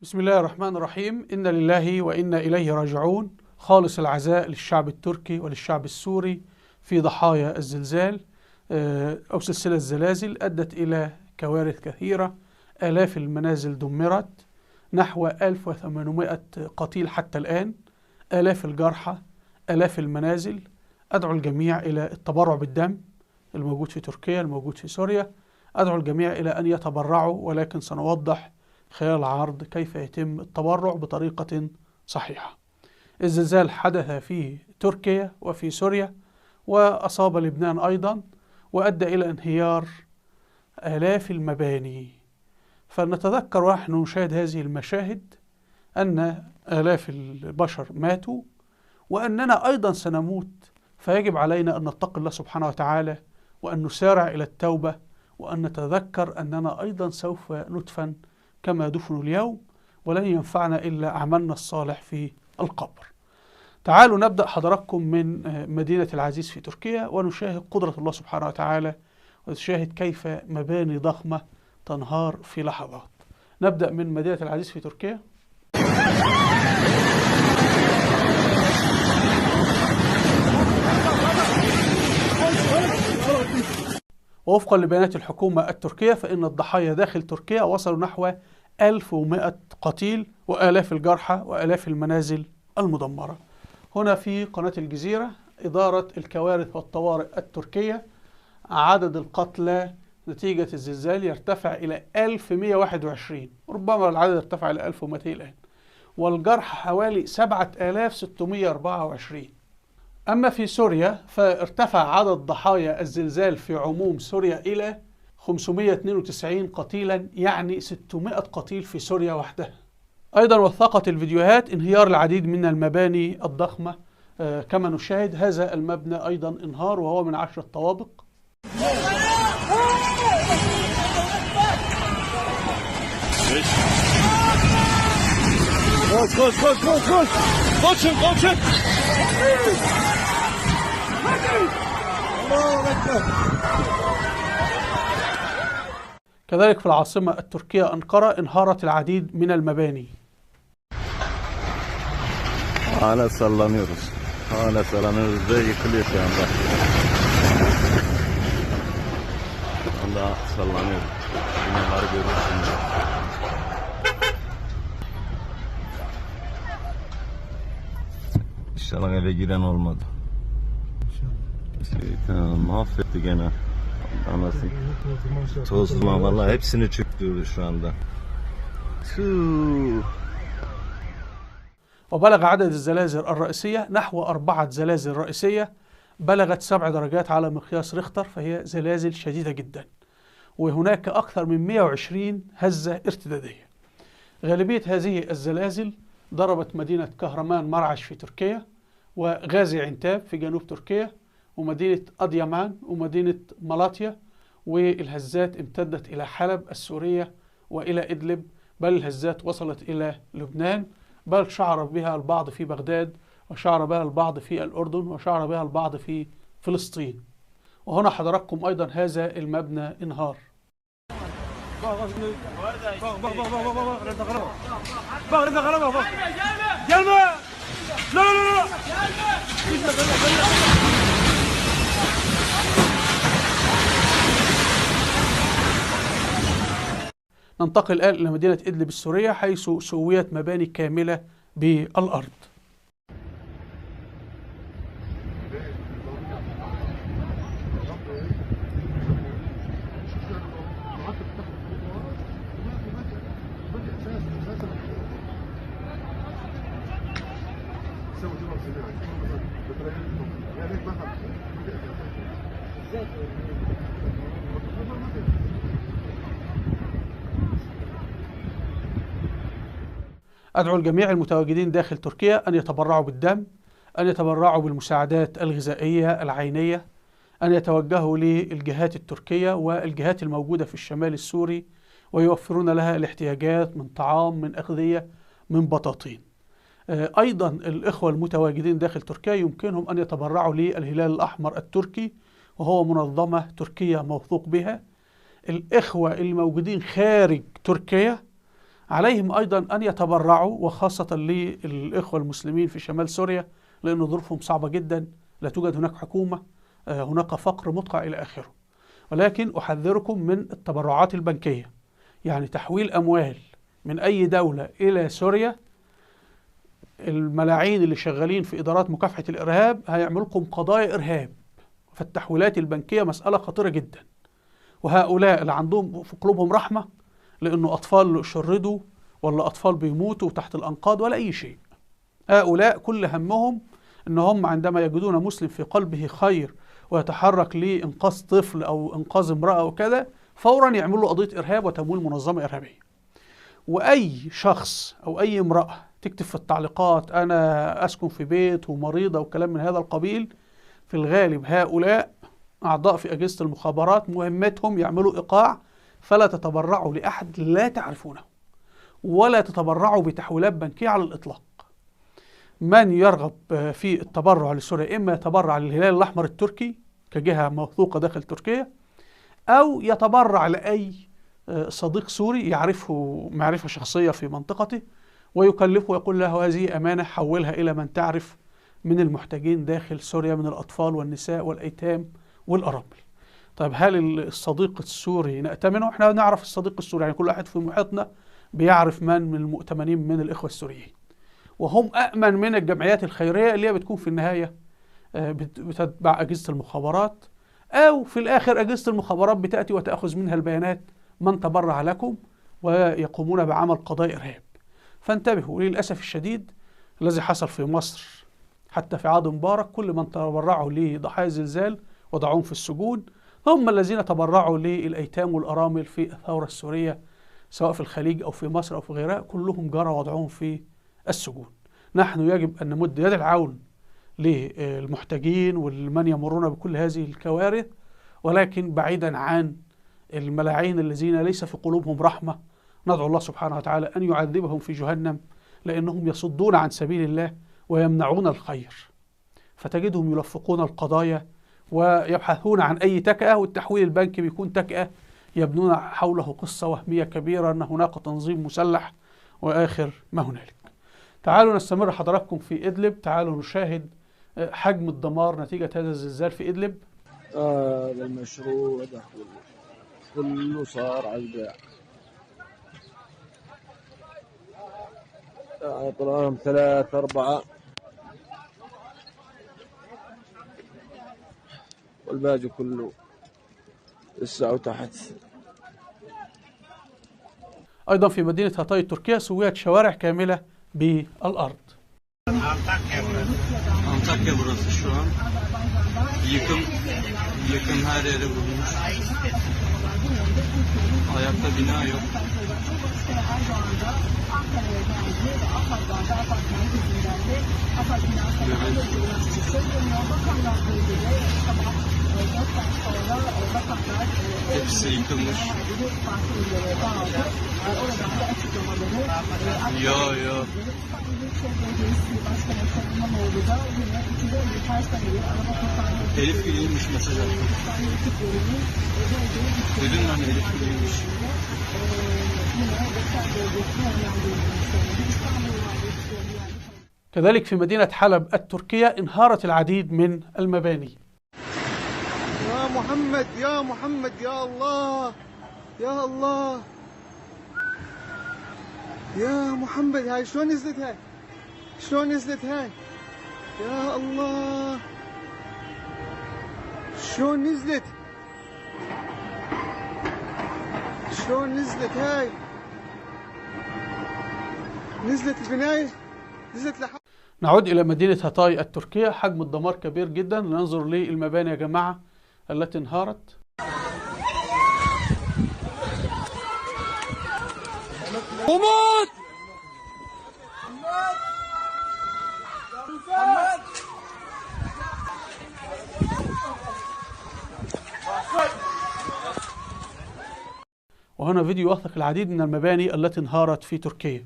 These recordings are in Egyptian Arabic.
بسم الله الرحمن الرحيم. إن لله وإنا إليه راجعون. خالص العزاء للشعب التركي وللشعب السوري في ضحايا الزلزال أو سلسلة زلازل أدت إلى كوارث كثيرة. آلاف المنازل دمرت، نحو 1800 قتيل حتى الآن، آلاف الجرحى، آلاف المنازل. أدعو الجميع إلى التبرع بالدم الموجود في تركيا، الموجود في سوريا. أدعو الجميع إلى أن يتبرعوا، ولكن سنوضح خلال العرض كيف يتم التبرع بطريقة صحيحة. الزلزال حدث في تركيا وفي سوريا وأصاب لبنان أيضا، وأدى إلى انهيار آلاف المباني. فلنتذكر ونحن نشاهد هذه المشاهد أن آلاف البشر ماتوا، وأننا أيضا سنموت، فيجب علينا أن نتقي الله سبحانه وتعالى، وأن نسارع إلى التوبة، وأن نتذكر أننا أيضا سوف ندفن كما دفنوا اليوم، ولن ينفعنا إلا أعمالنا الصالح في القبر. تعالوا نبدأ حضراتكم من مدينة العزيز في تركيا، ونشاهد قدرة الله سبحانه وتعالى، ونشاهد كيف مباني ضخمة تنهار في لحظات. نبدأ من مدينة العزيز في تركيا. ووفقا لبيانات الحكومة التركية فإن الضحايا داخل تركيا وصلوا نحو 1100 قتيل، وآلاف الجرحى، وآلاف المنازل المدمرة. هنا في قناة الجزيرة، إدارة الكوارث والطوارئ التركية، عدد القتلى نتيجة الزلزال يرتفع إلى 1121، ربما العدد ارتفع إلى 1200 الآن، والجرح حوالي 7624. أما في سوريا فارتفع عدد ضحايا الزلزال في عموم سوريا إلى 592 قتيلا، يعني 600 قتيل في سوريا وحدها. أيضا وثقت الفيديوهات انهيار العديد من المباني الضخمة، كما نشاهد هذا المبنى أيضا انهار وهو من 10 طوابق. كذلك في العاصمة التركية أنقرة انهارت العديد من المباني. Hala sallanıyoruz. Hala sallanıyoruz ve yıkılıyor şu anda. Allah sallanıyoruz. Binaları görüyorsunuz. İnşallah eve giren olmadı. Şeytan mahvetti gene. Anasını. Toz duman vallahi hepsini çöktürdü şu anda. Tüh. وبلغ عدد الزلازل الرئيسية نحو 4 زلازل رئيسية بلغت 7 درجات على مقياس ريختر، فهي زلازل شديدة جدا. وهناك أكثر من 120 هزة ارتدادية. غالبية هذه الزلازل ضربت مدينة كهرمان مرعش في تركيا، وغازي عنتاب في جنوب تركيا، ومدينة أديامان، ومدينة مالاتيا، والهزات امتدت إلى حلب السورية وإلى إدلب، بل الهزات وصلت إلى لبنان، بل شعر بها البعض في بغداد، وشعر بها البعض في الأردن، وشعر بها البعض في فلسطين. وهنا حضراتكم أيضا هذا المبنى انهار. ننتقل الآن إلى مدينة إدلب السورية، حيث سويت مباني كاملة بالأرض. أدعو الجميع المتواجدين داخل تركيا أن يتبرعوا بالدم، أن يتبرعوا بالمساعدات الغذائية العينية، أن يتوجهوا للجهات التركية والجهات الموجودة في الشمال السوري ويوفرون لها الاحتياجات من طعام، من أغذية، من بطاطين. أيضا الإخوة المتواجدين داخل تركيا يمكنهم أن يتبرعوا للهلال الأحمر التركي، وهو منظمة تركية موثوق بها. الإخوة الموجودين خارج تركيا عليهم أيضا أن يتبرعوا، وخاصة للإخوة المسلمين في شمال سوريا، لأن ظروفهم صعبة جدا، لا توجد هناك حكومة، هناك فقر مدقع إلى آخره. ولكن أحذركم من التبرعات البنكية، يعني تحويل أموال من أي دولة إلى سوريا. الملاعين اللي شغالين في إدارات مكافحة الإرهاب هيعملوا لكم قضايا إرهاب، فالتحويلات البنكية مسألة خطيرة جدا. وهؤلاء اللي عندهم في قلوبهم رحمة، لأنه أطفال شردوا ولا أطفال بيموتوا تحت الأنقاض ولا أي شيء، هؤلاء كل همهم إن هم عندما يجدون مسلم في قلبه خير ويتحرك لإنقاذ طفل أو إنقاذ امرأة وكذا، فورا يعملوا قضية إرهاب وتمويل منظمة إرهابية. وأي شخص أو أي امرأة تكتب في التعليقات أنا أسكن في بيت ومريضة وكلام من هذا القبيل، في الغالب هؤلاء أعضاء في أجهزة المخابرات مهمتهم يعملوا إيقاع. فلا تتبرعوا لأحد لا تعرفونه، ولا تتبرعوا بتحويلات بنكية على الإطلاق. من يرغب في التبرع لسوريا إما يتبرع للهلال الأحمر التركي كجهة موثوقة داخل تركيا، أو يتبرع لأي صديق سوري يعرفه معرفة شخصية في منطقته ويكلفه ويقول له هذه أمانة حولها إلى من تعرف من المحتاجين داخل سوريا من الأطفال والنساء والأيتام والأرامل. طيب هل الصديق السوري نأتمنه؟ احنا نعرف الصديق السوري، يعني كل واحد في محيطنا بيعرف من المؤتمنين من الإخوة السوريين، وهم أأمن من الجمعيات الخيرية اللي هي بتكون في النهاية بتتبع أجهزة المخابرات، أو في الآخر أجهزة المخابرات بتأتي وتأخذ منها البيانات من تبرع لكم، ويقومون بعمل قضايا إرهاب. فانتبهوا، للأسف الشديد الذي حصل في مصر حتى في عهد مبارك، كل من تبرعوا لضحايا الزلزال وضعوهم في السجون، هم الذين تبرعوا للأيتام والأرامل في الثورة السورية سواء في الخليج أو في مصر أو في غيرها، كلهم جرى وضعهم في السجون. نحن يجب أن نمد يد العون للمحتاجين والمن يمرون بكل هذه الكوارث، ولكن بعيدا عن الملاعين الذين ليس في قلوبهم رحمة. ندعو الله سبحانه وتعالى أن يعذبهم في جهنم، لأنهم يصدون عن سبيل الله ويمنعون الخير، فتجدهم يلفقون القضايا ويبحثون عن أي تكأة، والتحويل البنكي بيكون تكأة يبنون حوله قصة وهمية كبيرة أن هناك تنظيم مسلح وآخر ما هنالك. تعالوا نستمر حضراتكم في إدلب، تعالوا نشاهد حجم الدمار نتيجة هذا الزلزال في إدلب. هذا المشروع ده كله صار على البيع، يعني طلع لهم 3 4 والباقي كله لسه وتحت. أيضا في مدينة هاتاي التركية سويت شوارع كاملة بالأرض. Antakya burası şu an. Yıkım her yere vurmuş. Ayakta bina yok. Evet. Hepsi yıkılmış. Yo yo. Elif gülüymüş mesaj attı. Duydun lan, Elif gülüymüş. كذلك في مدينة حلب التركية انهارت العديد من المباني. يا محمد يا محمد يا الله يا الله يا محمد، هاي شلون نزلت، هاي شلون نزلت هاي، يا الله شلون نزلت، شلون نزلت هاي، نزلت البناية، نزلت لحد. نعود إلى مدينة هاتاي التركية، حجم الدمار كبير جدا. ننظر للمباني يا جماعة التي انهارت. أموت وهنا فيديو يوثق العديد من المباني التي انهارت في تركيا.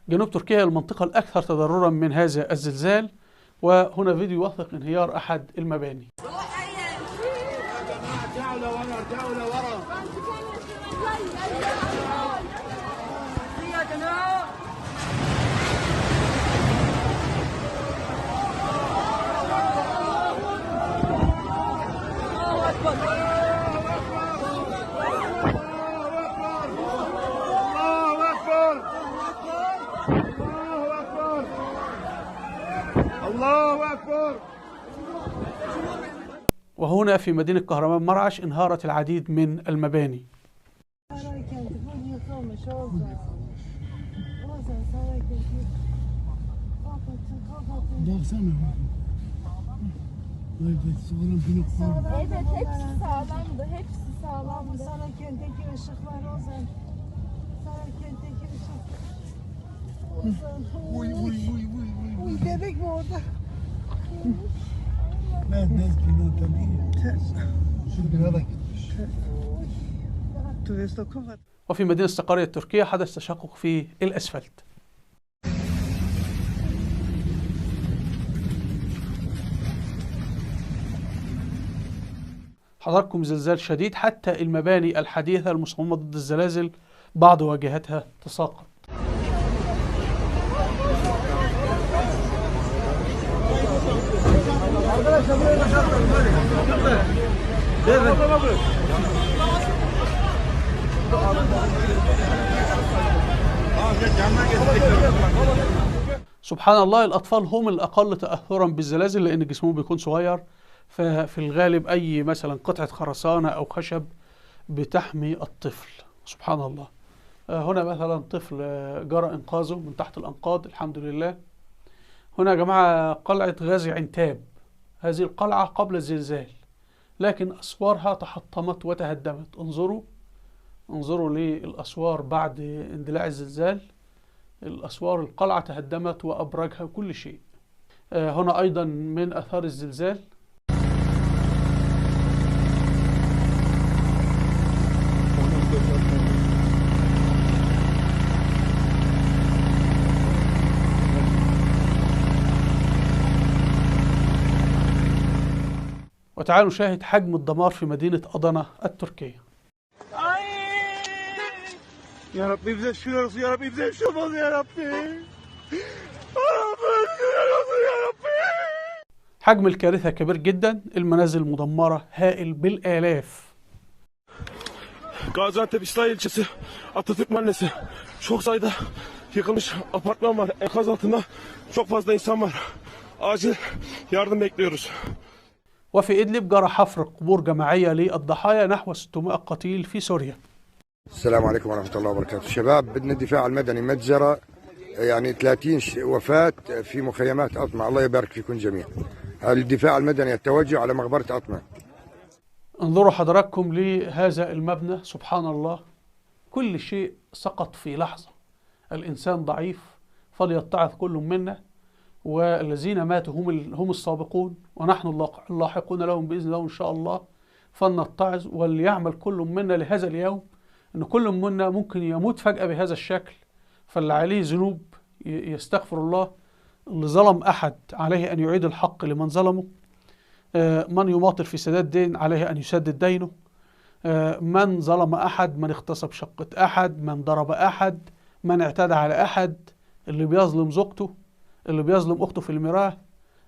جنوب تركيا المنطقة الأكثر تضررا من هذا الزلزال. وهنا فيديو يوثق انهيار أحد المباني. وهنا في مدينة كهرمان مرعش انهارت العديد من المباني. وفي مدينة سقاريا التركية حدث تشقق في الأسفلت. حضراتكم زلزال شديد، حتى المباني الحديثة المصممة ضد الزلازل بعض واجهتها تساقط. سبحان الله، الأطفال هم الأقل تأثرا بالزلازل لأن جسمهم بيكون صغير، ففي الغالب أي مثلا قطعة خرسانة أو خشب بتحمي الطفل. سبحان الله. هنا مثلا طفل جرى إنقاذه من تحت الأنقاض، الحمد لله. هنا يا جماعة قلعة غازي عنتاب، هذه القلعة قبل الزلزال لكن أسوارها تحطمت وتهدمت. انظروا للأسوار بعد اندلاع الزلزال، الأسوار القلعة تهدمت وأبرجها كل شيء. هنا أيضا من أثار الزلزال. وتعالوا نشاهد حجم الدمار في مدينة أضنة التركية. يا ربي bize şükür olsun, ya Rabbi bize şükür olsun, ya Rabbi. يا ربي. حجم الكارثة كبير جدا، المنازل مدمرة هائل بالآلاف. Gaziantep İslahiye ilçesi Atatürk Mahallesi çok sayıda yıkılmış apartman var. Enkaz altında çok fazla insan var. Acil yardım bekliyoruz. وفي إدلب جرى حفر قبور جماعية للضحايا نحو 600 قتيل في سوريا. السلام عليكم ورحمة الله وبركاته. شباب بدنا الدفاع المدني مجزرة، يعني 30 وفاة في مخيمات أطمة. الله يبارك فيكم جميعا. الدفاع المدني التوجه على مقبرة أطمة. انظروا حضراتكم لهذا المبنى، سبحان الله، كل شيء سقط في لحظة. الإنسان ضعيف فليتعظ كل منا، والذين ماتوا هم السابقون ونحن اللاحقون لهم بإذن الله إن شاء الله. فلنتعظ وليعمل كل منا لهذا اليوم، أن كل منا ممكن يموت فجأة بهذا الشكل، فاللي عليه ذنوب يستغفر الله، اللي ظلم أحد عليه أن يعيد الحق لمن ظلمه، من يماطل في سداد دين عليه أن يسدد دينه، من ظلم أحد، من اغتصب شقة أحد، من ضرب أحد، من اعتدى على أحد، اللي بيظلم زوجته، اللي بيظلم أخته في الميراث،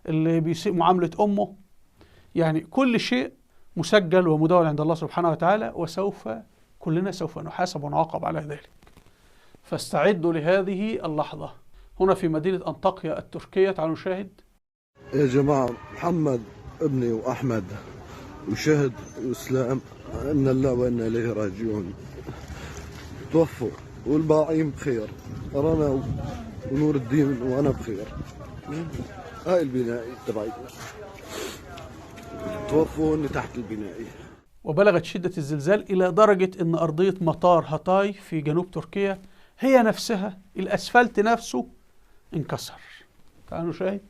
اللي بيسيء معاملة أمه، يعني كل شيء مسجل ومدون عند الله سبحانه وتعالى، وسوف كلنا سوف نحاسب ونعاقب على ذلك. فاستعدوا لهذه اللحظة. هنا في مدينة أنطاكيا التركية تعالوا نشاهد. يا جماعة، محمد ابني وأحمد وشهد وإسلام، إنا لله وإنا إليه راجعون، توفوا والباقيين بخير، رنا ونور الدين وأنا بخير. هاي البنائي تبعي توفوا تحت البنائي. وبلغت شدة الزلزال إلى درجة أن أرضية مطار هاتاي في جنوب تركيا هي نفسها، الأسفلت نفسه انكسر. تعالوا نشاهد.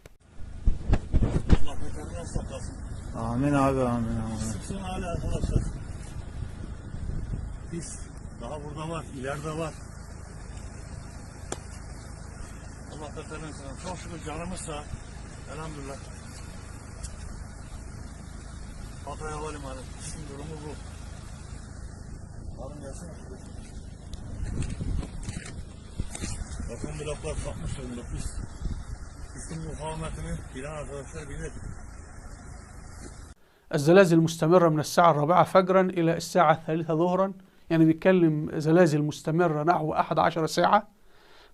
Amin abi, amin amin. Biz daha burada var, ileride var. Allah beterinden sana. Çok şükür canımız sağ. Elhamdülillah. Hatay Havalimanı. Şimdi durumu bu. Alın gelsin. Bakın bloklar kalkmış durumda. Biz üstün mukavemetini bilen arkadaşlar bilir. الزلازل المستمرة من الساعة 4 فجرا إلى الساعة 3 ظهرا، يعني بيتكلم زلازل مستمرة نحو 11 ساعة.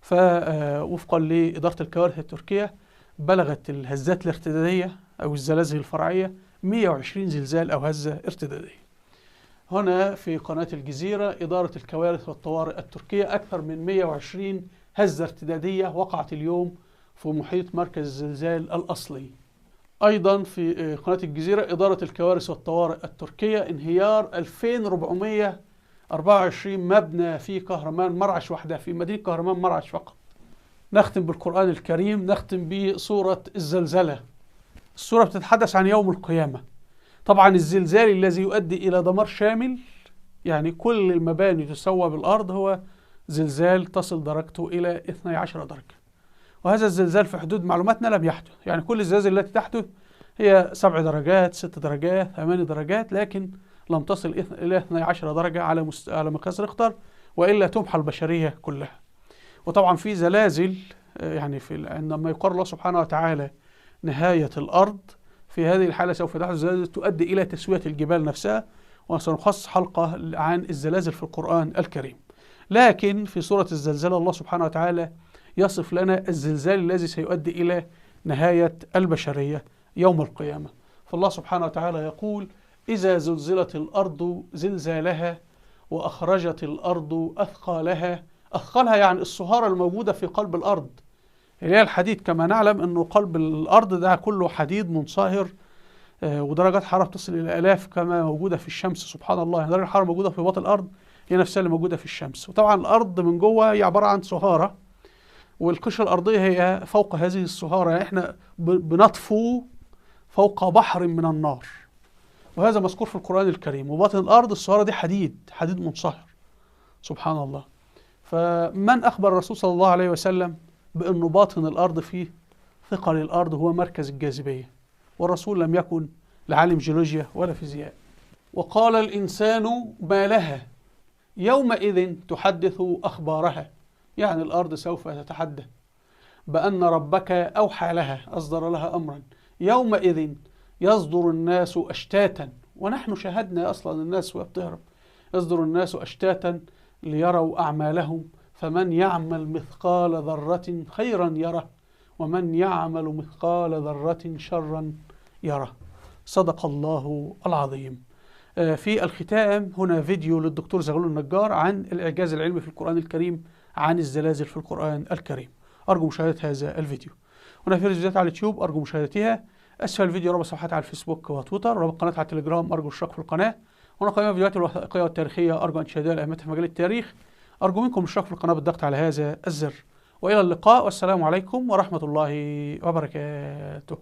فوفقا لإدارة الكوارث التركية بلغت الهزات الارتدادية أو الزلازل الفرعية 120 زلزال أو هزة ارتدادية. هنا في قناة الجزيرة إدارة الكوارث والطوارئ التركية أكثر من 120 هزة ارتدادية وقعت اليوم في محيط مركز الزلزال الأصلي. أيضا في قناة الجزيرة إدارة الكوارث والطوارئ التركية انهيار 2424 مبنى في كهرمان مرعش وحدها، في مدينة كهرمان مرعش فقط. نختم بالقرآن الكريم، نختم بسورة الزلزلة. السورة بتتحدث عن يوم القيامة. طبعا الزلزال الذي يؤدي إلى دمار شامل، يعني كل المباني تسوى بالأرض، هو زلزال تصل درجته إلى 12 درجة. وهذا الزلزال في حدود معلوماتنا لم يحدث، يعني كل الزلازل التي تحدث هي 7 درجات، 6 درجات، 8 درجات، لكن لم تصل إلى 12 درجة على مقياس ريختر، وإلا تمحى البشرية كلها. وطبعا في زلازل، يعني عندما يقرر الله سبحانه وتعالى نهاية الأرض، في هذه الحالة سوف تحدث زلازل تؤدي إلى تسوية الجبال نفسها، وسنخصص حلقة عن الزلازل في القرآن الكريم. لكن في سورة الزلزال الله سبحانه وتعالى يصف لنا الزلزال الذي سيؤدي إلى نهاية البشرية يوم القيامة. فالله سبحانه وتعالى يقول: إذا زلزلت الأرض زلزالها وأخرجت الأرض أثقالها. أثقالها يعني الصهارة الموجودة في قلب الأرض، اللي هي الحديد. كما نعلم أنه قلب الأرض ده كله حديد منصهر، ودرجات حرارة تصل إلى آلاف كما موجودة في الشمس. سبحان الله، يعني درجة الحرارة موجودة في باطن الأرض هي نفسها اللي موجودة في الشمس. وطبعا الأرض من جوه هي عبارة عن صهارة، والقشرة الأرضية هي فوق هذه الصهارة، يعني احنا بنطفو فوق بحر من النار، وهذا مذكور في القرآن الكريم. وباطن الأرض الصهارة دي حديد، حديد منصهر. سبحان الله. فمن أخبر الرسول صلى الله عليه وسلم بأنه باطن الأرض فيه ثقل الأرض هو مركز الجاذبية، والرسول لم يكن لعالم جيولوجيا ولا فيزياء. وقال الإنسان ما لها يومئذ تحدث أخبارها، يعني الأرض سوف تتحدث بأن ربك أوحى لها، أصدر لها أمرا. يومئذ يصدر الناس أشتاتا، ونحن شاهدنا أصلا الناس وهي بتهرب. يصدر الناس أشتاتا ليروا أعمالهم، فمن يعمل مثقال ذرة خيرا يره، ومن يعمل مثقال ذرة شرا يره. صدق الله العظيم. في الختام هنا فيديو للدكتور زغلول النجار عن الإعجاز العلمي في القرآن الكريم، عن الزلازل في القرآن الكريم. أرجو مشاهدة هذا الفيديو. هنا في فيديوهات على اليوتيوب أرجو مشاهدتها. أسفل الفيديو رابط صفحات على الفيسبوك وتويتر، رابط قناة على التليجرام، أرجو الاشتراك في القناة. هنا قائمة فيديوهات الوثائقية والتاريخية، أرجو أن تشاهدوها لأهميتها في مجال التاريخ. أرجو منكم الاشتراك في القناة بالضغط على هذا الزر. وإلى اللقاء، والسلام عليكم ورحمة الله وبركاته.